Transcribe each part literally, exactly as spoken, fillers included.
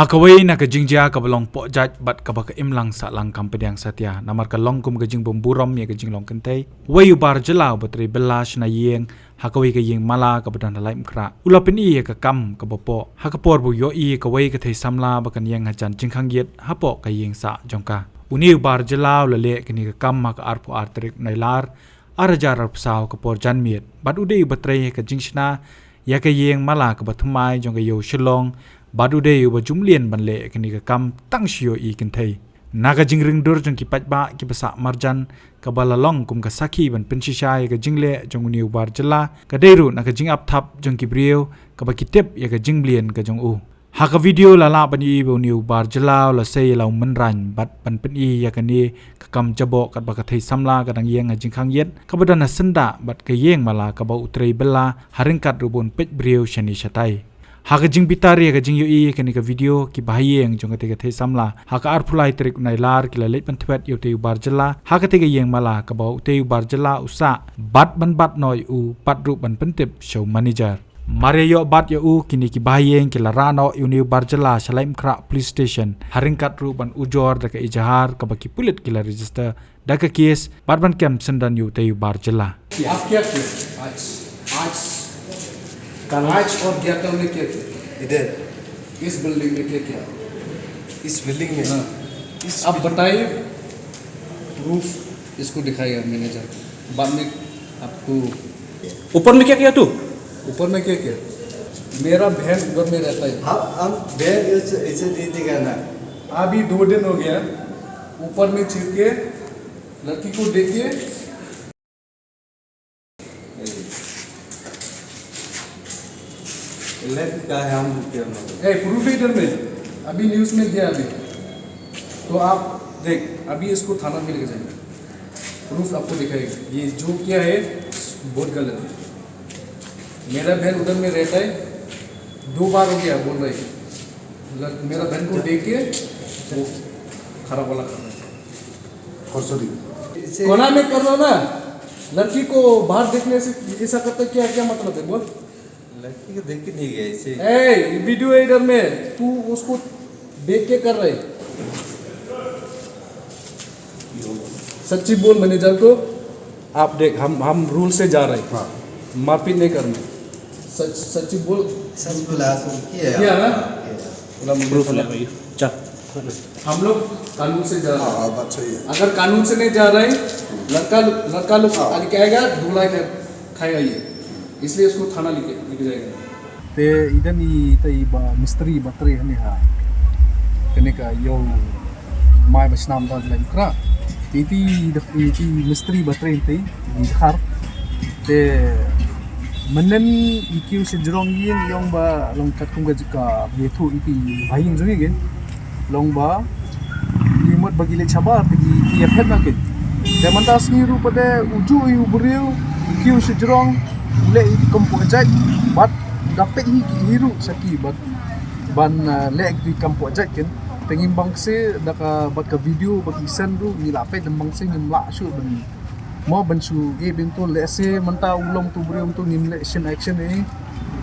Ha kawei na ka jingjia kaba long pohjait bad kaba ka imlang sahlang kam pdiang satia, namar ka long kum ka jingbymburom ïa ka jinglong kynthei, uwei u bar jylla uba trei bylla shna ïing ha kawei ka ïing mala kaba don ha Laitumkhrah u la pyni ïa ka kam kaba poh ha ka por ba u ïohi ïa kawei ka thei samla ba kan ïeng hajan jingkhang ïit hapoh ka ïing sah jong ka. Une u bar jylla u la leh kane ka kam ha ka arphew ar tarik u Nailar ar hajar arphew saw ka por janmiet, bad u dei uba trei ha ka jingshna ïa ka ïing mala kaba thymmai jong ka ïew Shillong, bad u dei uba ju mlien ban leh kane ka kam tang shu ïohi kynthei. Na ka jingringdur jong ki paidbah kiba sah marjan, kaba la long kum ka sakhi ban pynshisha ïa ka jingleh jong une u bar jylla, ka dei ruh na ka jingap thap jong ki briew kaba ki tip ïa ka jingmlien ka jong u. Ha ka video la lah ban ïohi ba une u bar jylla u la sei ïa la u mynrain bad ban pyni ïa kane ka kam jaboh katba ka thei samla ka dang ïeng ha jingkhang ïit kaba don ha syndah bad ka ïing mala kaba u trei bylla, ha ryngkat ruh ba un peit briew shane shatai. Ha ka jingbitar ïa ka jingïohi ïa kane ka video, ki bahaïing jong katei ka thei samla ha ka arphew lai tarik u Nailar ki la leit ban thwet ïa utei u bar jylla ha katei ka ïing mala kaba utei u bar jylla u sah, bad ban bat noh ïa u bad ruh ban pyntip sha u manager. Mar ïa ïoh bat ïa u, kine ki bahaïing ki la rah noh ïa une u bar jylla sha Laitumkhrah Police Station, ha ryngkat ruh ban ujor da ka ejahar kaba ki pulit ki la register da ka case, bad ban kem syndon ïa utei u bar jylla. आप क्या किया आज? आज, कल? आज और गया कल में क्या किया? इधर। इस बिल्डिंग में क्या किया? इस बिल्डिंग में? हाँ। इस आप बिल्डिंग बताइए, प्रूफ इसको दिखाएगा मैनेजर, बाद में आपको। ऊपर में क्या किया तू? ऊपर में क्या किया? मेरा बहन उधर में रहता है। हाँ, हम बहन इसे, इसे दे देगा ना। अभी दो दिन हो गया, ऊपर में चढ़ के लड़की को देख के। लेफ्ट का है, हम रुके हम लोग। ए, प्रूफ है इधर में, अभी न्यूज़ में दिया अभी। तो आप देख, अभी इसको थाना में लेके जाएंगे, प्रूफ आपको दिखाएगा। ये जो किया है, बहुत गलत है। मेरा बहन उधर में रहता है, दो बार हो गया बोल रहा है। लड़-, मेरा बहन को देख के वो खराब वाला कर रहा है। और सॉरी। कोना में कर रहा ना, लड़की को बाहर देखने से ऐसा करता क्या, क्या मतलब है बोल? लड़की को देख के नहीं गया इसे। ए, वीडियो है इधर में, तू उसको देख के कर रहे। सच्ची बोल मैनेजर को, आप देख, हम, हम रूल से जा रहे हैं। हाँ। मारपीट नहीं करना। सच, सच्ची बोल। सच बोला, सच किया। किया ना? हाँ, किया। पूरा प्रूफ ले भाई, चल। हम लोग कानून से जा रहे हैं। हाँ, हाँ, बात सही है। अगर कानून से नहीं जा रहे हैं, लड़का, लड़का लोग हाँ। आगे क्या आएगा, दो लाख खाएगा ये, इसलिए इसको थाना लेके, लेके जाएगा। Te i don i, te i ba mistri ba trei hangne ha kane ka ïew mai ba snam da Laitumkhrah. Te i, te i mistri ba trei te i dkhar. Te mynnin i kiew sha jrong ïing ïong ba long katkum ka jaka ba ïathuh i, te i ba ïing jong i, long ba i mut ba ki leit shabar te ki, ki ïaphet na ki. Te mynta sngi ruh pat de u juh i u briew, i kiew sha jrong, u leh i kam pohjait, bad da peit hi ki hi ruh sha ki bad ban, eh, leh ki kam pohjait kin. Te ngim bang se da ka bad ka video ba ki send ruh ngi la peit, ngim bang se, ngim lah shuh ban mo ban shu ïeh bynta, lehse mynta u long tu briew tu ngim leh shin action ei.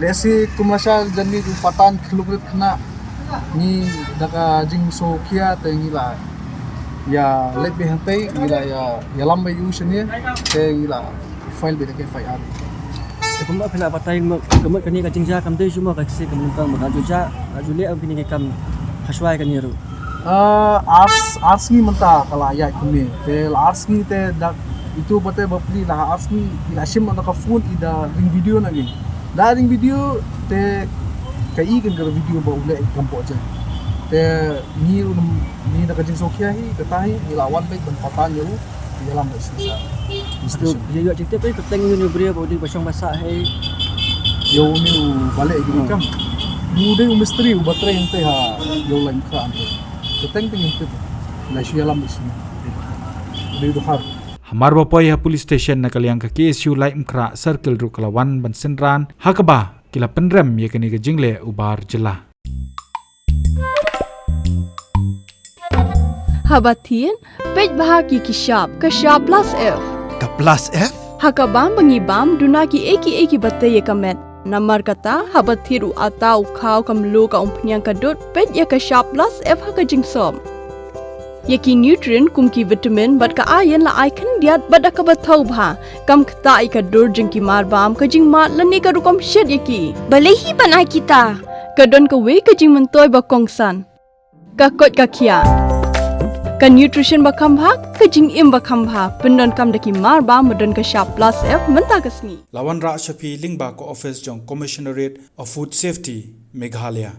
Lehse kum lashai janmiet u patan khluk rit khynnah, ngi da ka jingsngewkhia te ngi la ïa leit beit hangtei, ngi la ïa, ïalam beit ïa u shane, te ngi la file beit da ka F I R. Te kumba phi la batai mo, ka mut kane ka jingjia kam dei shuh mo, ka kisi ka mut ka mut ka ju jia, ka ju leh kine ki kam hashwa kane ruh. Ah, ar, ar sngi mynta ka la ïaid kumne. Te la ar sngi te da itu bate bapli la ar sngi i la shim na ka phone i da ring video na ngi. Da ring video te ka i kan ka video ba u leh i kam pohjait. Te ngi u ngi da ka jingsngewkhia hi, kata hi ngi la wan beit ban patan ïa u. Ïalam da shisha. Ïa ïa jingtip ei, kyrteng ïa u briew ba u dei ba shong ba sah hei. Ïa une u ba leh ïa ki kam. U dei u mistri u ba trei hangtei ha ïa u Laitumkhrah hangtei. Kyrteng te ngim tip. La shu ïalam da shisha. U dei u dkhar. Hamar ba poi ha police station na ka liang ka K S U Laitumkhrah Circle ruh ka la wan ban synran ha kaba ki la pynrem ïa kane ka jingleh u bar jylla. Haba thied, peit bha ki ki shap, ka shap plus F. Ka plus F? Ha ka bam ba ngi bam, duna kiei kiei kiba tei ïa ka met. Namar kata, haba thied u atta, u khaw, ka mluh, ka umphniang, ka dud, peit ïa ka shap plus F ha ka jingsop. Ïa ki nutrient kum ki vitamin bad ka iron la ai khyndiat bad da kaba thaw bha. Kam ktah ïa ka dur jong ki marbam, ka jingmad lane ka rukom shet ïa ki. Balei hi ban ai kita? Ka don kawei ka jingmyntoi ba kongsan. Ka koit ka khiah. Ka nutrition ba kham bha, ka jingim ba kham bha. Pyndonkam da ki marbam ba don ka shap plus F mynta ka sngi. La wanrah sha phi lyngba ka office jong Commissionerate of Food Safety, Meghalaya.